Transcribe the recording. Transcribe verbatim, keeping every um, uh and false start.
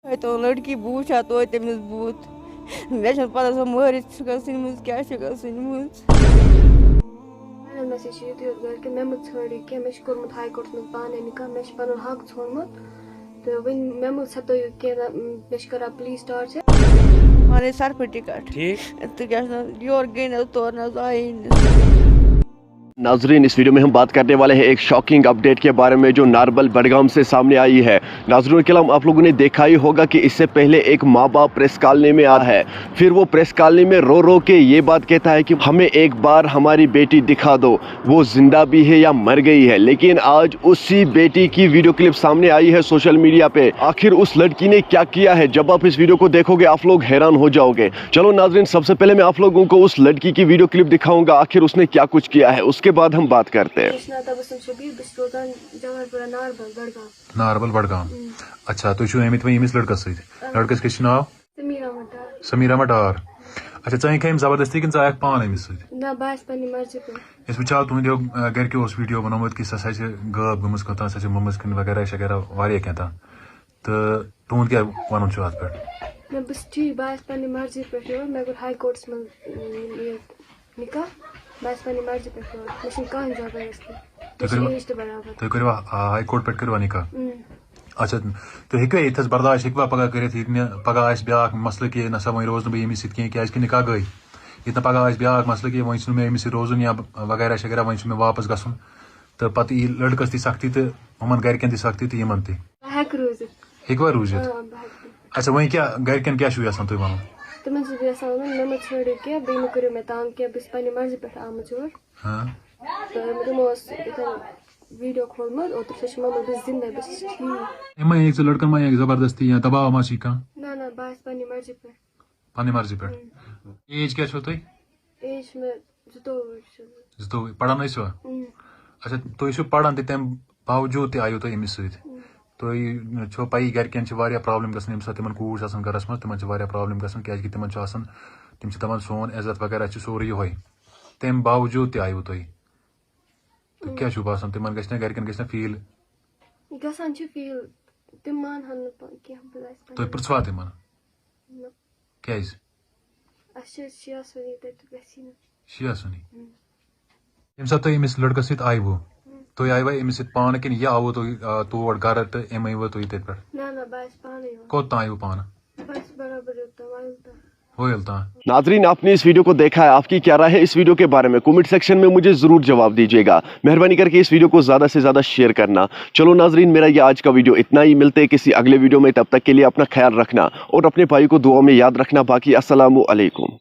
ہے، تو لڑکی بوٗ چھا توتہِ تٔمِس بُتھ؟ مےٚ چھَنہٕ پَتہ سۄ مٲرِتھ چھِ گژھٕنۍ مٕژ، کیٛاہ چھِ گژھٕنۍ مٕژ۔ اَہَن، مےٚ سۭتۍ چھِ یُتُے یوت گَرِ کہِ مےٚ مہٕ ژھٲنٛڈِو کینٛہہ، مےٚ چھِ کوٚرمُت ہاے کوٹَس منٛز پانَے نِکاح، مےٚ چھِ پَنُن حق ژھوٚنمُت۔ تہٕ وۄنۍ مےٚ مہٕ ستٲیِو کینٛہہ، نہ، مےٚ چھِ کَران پُلیٖس ٹارچَر۔ پَنٕنۍ سَرپھٕ ٹِکَٹ۔ ٹھیٖک۔ تہٕ کیٛاہ چھِ وَنان، یورٕ گٔے نہٕ حظ، تورٕ نہٕ حظ آیی نہٕ۔ ناظرین، इस वीडियो में हम बात करने वाले हैं एक शॉकिंग अपडेट के बारे में, जो नारबल बड़गाम से सामने आई है। नाजरीन किराम, आप लोगों ने देखा ही होगा कि इससे पहले एक माँ बाप प्रेस कॉलोनी में आ है, फिर वो प्रेस कॉलोनी में रो रो के ये बात कहता है कि हमें एक बार हमारी बेटी दिखा दो, वो जिंदा भी है या मर गई है। लेकिन आज उसी बेटी की वीडियो क्लिप सामने आई है सोशल मीडिया पे। आखिर उस लड़की ने क्या किया है, जब आप इस वीडियो को देखोगे आप लोग हैरान हो जाओगे। चलो नाजरीन, सबसे पहले मैं आप लोगों को उस लड़की की वीडियो क्लिप दिखाऊंगा, आखिर उसने क्या कुछ किया है, उसके बाद हम बात करते हैं। مےٚ چھُ ناو تبسم شبیر، بہٕ چھَس روزان جوہر پورہ ناربل، بڈگام۔ ناربل بڈگام۔ اچھا، تُہۍ چھِو آمٕتۍ وۄنۍ أمِس لڑکس سۭتۍ؟ لڑکس کیٛاہ چھُ ناو؟ سمیر احمد ڈار۔ سمیر احمد ڈار۔ اچھا، ژٕ أنۍ کھا أمۍ زبردستی کِنہٕ ژٕ آیَکھ پانہٕ أمِس سۭتۍ؟ نہ، بہٕ آیَس پننہِ مرضی پٮ۪ٹھ۔ أسۍ وٕچھاو تُہُنٛد یہِ، آ، گرِکیو اوس ویٖڈیو بنومُت کہِ سۄ ہسا چھِ غٲب گٔمٕژ کوٚتام، سۄ چھِ مٔمٕژ کِنہٕ وغیرہ شغیرہ واریاہ کینٛہہ تام۔ تہٕ تُہُنٛد کیٛاہ وَنُن چھُ اَتھ پٮ۪ٹھ؟ نہ، بہٕ چھَس ٹھیٖک، بہٕ آیَس پننہِ مرضی پٮ۪ٹھ یور، مےٚ کوٚر ہاے کوٹَس منٛز، اۭں، یہِ نِکاح، بہٕ آیَس پننہِ مرضی پٮ۪ٹھ یور، مےٚ چھِنہٕ کانٛہہ زبردستی، مےٚ چھِ کٔرِو، ایج تہِ برابر۔ تُہۍ کٔرِوا، آ، ہاے کوٹ پٮ۪ٹھ کٔرِوا نِکاح؟ اۭں۔ اچھا، تُہۍ ہیٚکِوا ییٚتھَس برداش ہیٚکِوا پگاہ کٔرِتھ، ییٚتہِ نہٕ پگاہ آسہِ بیٛاکھ مسلہٕ کہِ نہ سا وۄنۍ روزٕ نہٕ بہٕ ییٚمِس سۭتۍ کینٛہہ، کیٛازِکہِ نِکاح گٔے؟ ییٚتہِ نہٕ پگاہ آسہِ بیٛاکھ مسلہٕ کہِ وۄنۍ چھُنہٕ مےٚ أمِس سۭتۍ روزُن یا وغیرہ شغیرہ، وۄنۍ چھُ مےٚ واپس گژھُن، تہٕ پتہٕ یی لڑکس تہِ سختی تہٕ یِمن گرِکٮ۪ن تہِ سختی تہٕ یِمن تہِ۔ بہٕ ہٮ۪کہٕ روٗزِتھ۔ ہیٚکوا روٗزِتھ؟ آ، بہٕ ہٮ۪کہٕ۔ اچھا، وۄنۍ کیٛاہ گرِکٮ۪ن کیٛاہ چھُو یژھان تُہۍ وَنُن؟ تِمن چھُس بہٕ یژھان وَنُن، مےٚ مہ ژھٲنٛڈِو کینٛہہ، بیٚیہِ مہ کٔرِو مےٚ تنگ کینٛہہ، بہٕ چھَس پننہِ مرضی پٮ۪ٹھ آمٕژ یور۔ ہاں۔ تہٕ تِمو اوس ییٚتٮ۪ن ویٖڈیو کھولمُت اوترٕ، سۄ چھِ مےٚ دوٚپمُت، بہٕ چھَس زِندَے، بہٕ چھَس ٹھیٖک۔ یِم ما ہیٚکہِ ژٕ لڑکن ما ہیٚکہِ زبردستی یا دباو ما چھُے کانٛہہ؟ نہ، نہ، بہٕ آسہٕ پننہِ مرضی پٮ۪ٹھ۔ پننہِ مرضی پٮ۪ٹھ۔ ہم۔ ایج کیٛاہ چھو تۄہہِ؟ ایج چھِ مےٚ زٕتووُہ چھِ مےٚ۔ زٕتووُہ۔ پران ٲسِوا؟ ہم۔ اچھا، تُہۍ ٲسِو پران تہِ، تَمہِ باوجوٗد تہِ آیِو تُہۍ أمِس سۭتۍ۔ ہم۔ تۄہہِ چھو پَیی، گرِکٮ۪ن چھِ واریاہ پرابلم گژھان، ییٚمہِ ساتہٕ تِمن کوٗر چھِ آسان گرس منٛز، تِمن چھِ واریاہ پرابلم گژھان، کیٛازِ کہِ تِمن چھُ آسان، تِم چھِ دپان، سون عزت وغیرہ چھُ سورُے یِہوٚے۔ تَمہِ باوجوٗد تہِ آیِو تُہۍ۔ تہٕ کیٛاہ چھُو باسان، تِمن گژھِ نا، گرِکٮ۪ن گژھِ نا فیٖل؟ گژھان چھُ فیٖل، تِم مانہٕ ہن نہٕ پا-، کینٛہہ، بہٕ آسہٕ پنٕنۍ۔ تُہۍ پرٛژھوا تِمن؟ نہ۔ کیٛازِ؟ اَسہِ چھِ شِیا سُنی تَتہِ، تہٕ گژھی نہٕ۔ شِیا سُنی؟ ہم۔ ییٚمہِ ساتہٕ تُہۍ أمِس لٔڑکَس سۭتۍ آیوٕ، ہم۔ تُہۍ آیوا أمِس سۭتۍ پانہٕ کِنہٕ یہِ آوٕ تُہۍ، آ، تور گرٕ تہٕ أمۍ أنۍوٕ تُہۍ تَتہِ پٮ۪ٹھ؟ نہ، نہ، بہٕ آیَس پانَے یور۔ کوٚت تام آیوٕ پانہٕ؟ بس برابر یوٚت تام، وۄنۍ یوٚت تام۔ وۄنۍ ییٚلہِ تام۔ ناظرین، आपने इस वीडियो को देखा है, आपकी क्या राय है इस वीडियो के बारे में? कमेंट सेक्शन में मुझे ज़रूर जवाब दीजिएगा। मेहरबानी करके इस वीडियो को ज़्यादा से ज़्यादा शेयर करना। चलो नाजरीन, मेरा ये आज का वीडियो इतना ही। मिलते हैं किसी अगले वीडियो में, तब तक के लिए अपना ख्याल रखना और अपने भाई को दुआ में याद रखना। बाकी अस्सलामु अलैकुम।